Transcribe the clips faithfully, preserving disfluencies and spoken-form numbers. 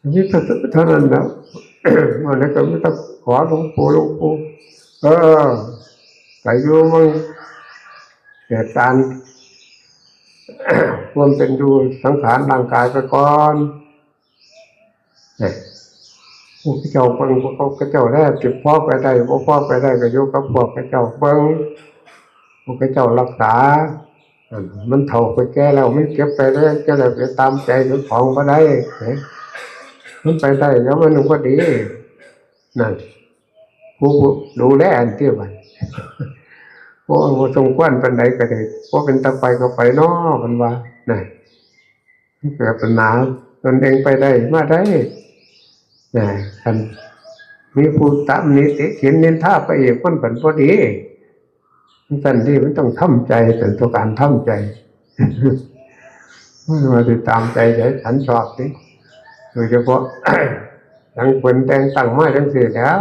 มีแต่เท่านั้นแหล้ว วันนี้ก็มีแต่ขอหลวงปู่ หลวงปู่ เออ ไปอยู่เมืองเหตุการณ์ ความเป็นอยู่สังขารร่างกายไปก่อน เนี่ย พวกเจ้าเบิ่ง พวกเขาเจ้าแล้ว สิพอไปได้ บ่พอไปได้ก็อยู่กับพวกเขาเจ้าเบิ่ง พวกเขาเจ้ารักษา อันมันเฒ่าไปแก่แล้ว มันเจ็บไปแล้ว จะได้ไปตามใจเจ้าของบ่ได้ เนี่ย มันไปได้แล้วมันก็ดี นั่น ผู้ดูแลอันที่ว่า โอ้ บ่สมควรปานใดก็ได้ บ่เป็นตาไปก็ไปเนาะ มันว่า น่ะ มันเกิดปัญหา ตนเองไปได้มาได้ น่ะ คันมีผู้ตำหนิติเตียนนินทาไปอีก มันเป็นบ่ดี มันสั่นที่มันต้องทำใจ เป็นตัวการทำใจ มันมาติดตามใจ ใจฉันชอบนี่ โดยเฉพาะ ทั้งคนแต่งตั้งมาจังซี่แล้ว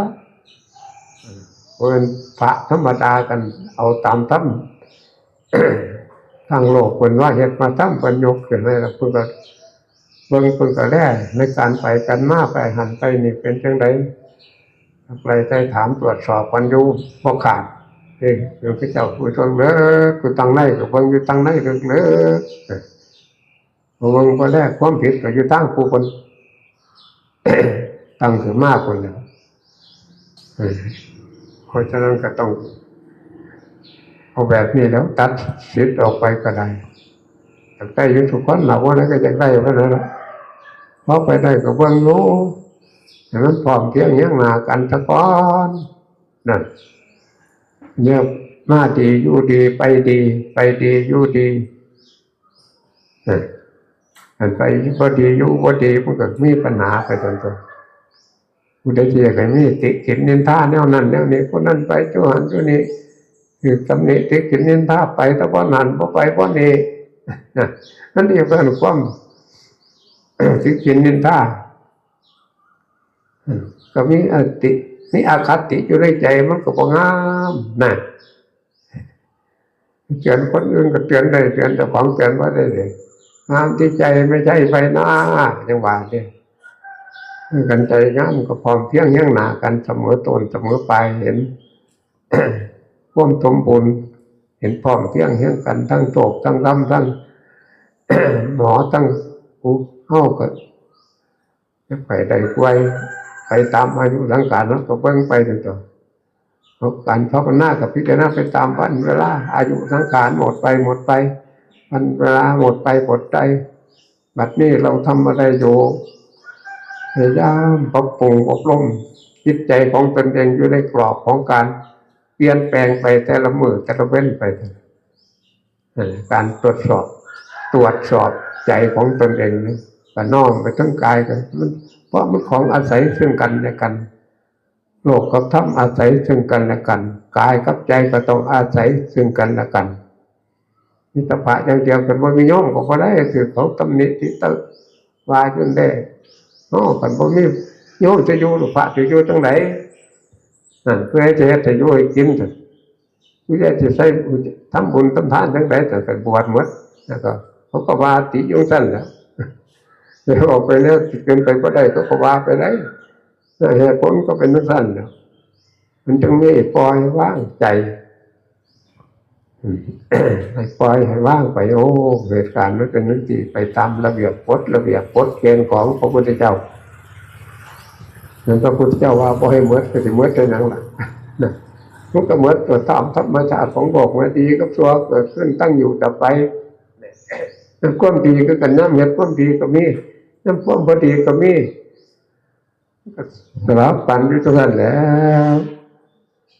เพิ่นพระธรรมดากันเอาตามธรรม ทางโลกเพิ่นว่าเฮ็ดมาธรรม เพิ่นยกขึ้นให้แล้ว เพิ่นก็เบิ่ง เพิ่นก็แลในการไปกันมา ไปหันไปนี่เป็นจังได ไปใจถามตรวจสอบกันอยู่บ่ขาด เอ้ย เดี๋ยวพระเจ้าผู้ทรงเลิก ผู้ตั้งในก็เบิ่งอยู่ตั้งในเลิกๆ เออ เบิ่งบ่แลความผิดก็อยู่ทางผู้เพิ่น ตั้งขึ้นมาคนแล้ว เออ เพราะฉะนั้นก็ต้อง เอาแบบนี้แล้วตัดสิทธิ์ออกไปก็ได้ อยากได้อยู่ทุกคนล่ะ ว่านั้นก็อยากได้ว่านั้นล่ะ พอไปได้ก็เบิ่งอยู่ ให้มันพร้อมเพียงเฮียงหน้ากันซะก่อน นั่น เนี่ย มาดีอยู่ดี ไปดี ไปดีอยู่ดี นั่น อันไปบ่ดีอยู่บ่ดี มันก็มีปัญหาไปจนตัว ผู้ใดที่อยากให้มีติขินนินทาแนวนั้นแนวนี้ ผู้นั้นไปจุหันจุนี่ คือตำหนิติขินนินทาไป แต่ว่านั่นบ่ไปบ่นี่ นะ นั่นเองเป็นความ ติขินนินทา ก็มีอติ มีอคติอยู่ในใจ มันก็บ่งามนะ เตือนคนอื่นก็เตือนได้ เตือนเจ้าของเตือนบ่ได้เลย งามที่ใจไม่ใช่ไฟหน้า จังหวะเนี่ย กันใจงามก็พร้อมเพียงเฮียงหน้ากัน เสมอต้นเสมอปลาย เห็น ความสมบูรณ์ เห็นพร้อมเพียงเฮียงกัน ทั้งโชคทั้งธรรม ทั้ง หมอทั้งผู้เฮาก็ จะไปได้ป่วย ไปตามอายุสังขาร เฮาก็เบิ่งไปนั่นตัว เพราะการภาวนาก็พิจารณาไปตามวันเวลา อายุสังขารหมดไปหมดไป วันเวลาหมดไปหมดไป บัดนี้เราทำอะไรอยู่ พยายามปรับปรุงอบรมจิตใจของตนเองอยู่ในกรอบของการเปลี่ยนแปลงไปแต่ละมื้อแต่ละเว้นไป เอ่อ การตรวจสอบ ตรวจสอบใจของตนเองนี่ ก็น้อมไปทั้งกายกัน มัน เพราะมันของอาศัยซึ่งกันและกัน โลกกับธรรมอาศัยซึ่งกันและกัน กายกับใจก็ต้องอาศัยซึ่งกันและกัน มีแต่พระอย่างเดียวกัน บ่มีโยมก็บ่ได้ ถือเขาตำหนิติเตียนว่าจนได้ เนาะ คันบ่มีโยมจะอยู่ พระจะอยู่จังได๋ นั่น เพื่อจะเฮ็ดให้อยู่ให้กิน ซั่น ผู้ใดจะใส่บุญ ทำบุญทำทานจังได๋ แต่ก็บวชหมด แล้วก็เขาก็ว่าติอยู่ซั่นแหละ แล้วออกไปแล้วสิเป็นไปบ่ได้ เขาก็ว่าไปได้ เหตุผลก็เป็นจังซั่นแหละ มันจึงมีปล่อยวางใจ อืม ให้ปล่อยให้วางไป โอ้ เหตุการณ์มันเป็นจังซี่ ไปตามระเบียบกฎ ระเบียบกฎเกณฑ์ของพระพุทธเจ้า นั่นพระพุทธเจ้าว่าบ่ให้หมด ก็สิหมดได้หยังล่ะ นะ มันก็หมดตัวตามธรรมชาติของโลก มันดีกับชั่วเกิดขึ้นตั้งอยู่ดับไป ความดีคือกัน ยามเฮ็ดความดีก็มี ยามความบ่ดีก็มี ก็สลับกันอยู่ตรงนั้นแหละ